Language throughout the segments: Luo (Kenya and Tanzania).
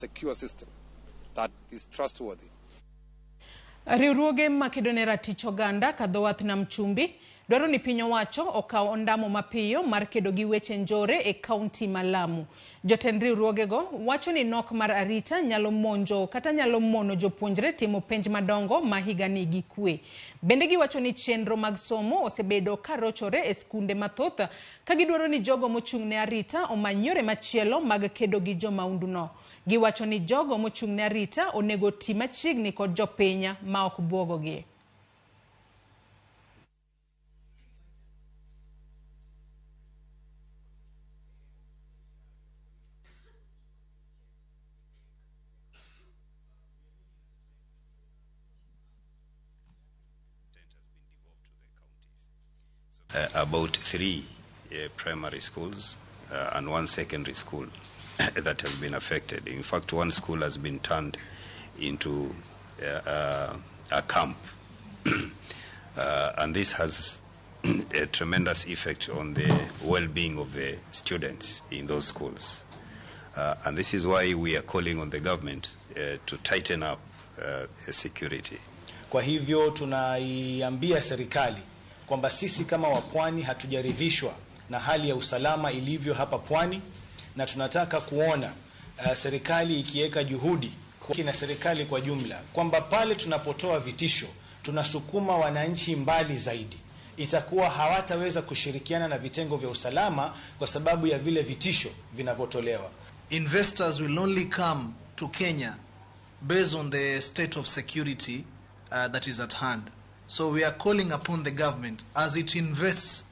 Secure system that is trustworthy. Riwruoge makedo ne ratich oganda kadho wath nam chumbi dwaro ni piny owacho okaw ondamo mapiyo mar kedo gi weche njore e kaunti ma Lamu. Jotend riwruogego wacho ni nok mar arita nyalo monjo kata nyalo mono jopuonjre timo penj madongo ma higani gi kwe. Bende giwacho ni chenro mag somo osebedo ka rochore e skunde mathoth ka gidwaro ni jogo mochung' ne arita omany yore machielo mag kedo gi jomaunduno. Giwacho ni jogo mochung' ne arita onego ti machiegni kod jopiny ma ok buogogi. About three primary schools and one secondary school that has been affected. In fact, one school has been turned into a camp. And this has a tremendous effect on the well-being of the students in those schools. And this is why we are calling on the government to tighten up security. Kwa hivyo tunaiambia serikali kwamba sisi kama wapwani hatujaridhishwa na hali ya usalama ilivyo hapa pwani, na tunataka kuona serikali ikiweka juhudi na serikali kwa jumla kwamba pale tunapotoa vitisho tunasukuma wananchi mbali zaidi, itakuwa hawataweza kushirikiana na vitengo vya usalama kwa sababu ya vile vitisho vinavyotolewa. Investors will only come to Kenya based on the state of security that is at hand. So we are calling upon the government as it invests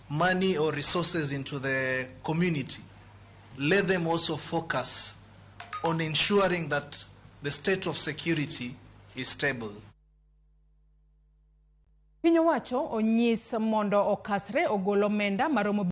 money or resources into the community, let them also focus on ensuring that the state of security is stable. Piny owacho onyis mondo okasre ogol omenda maromo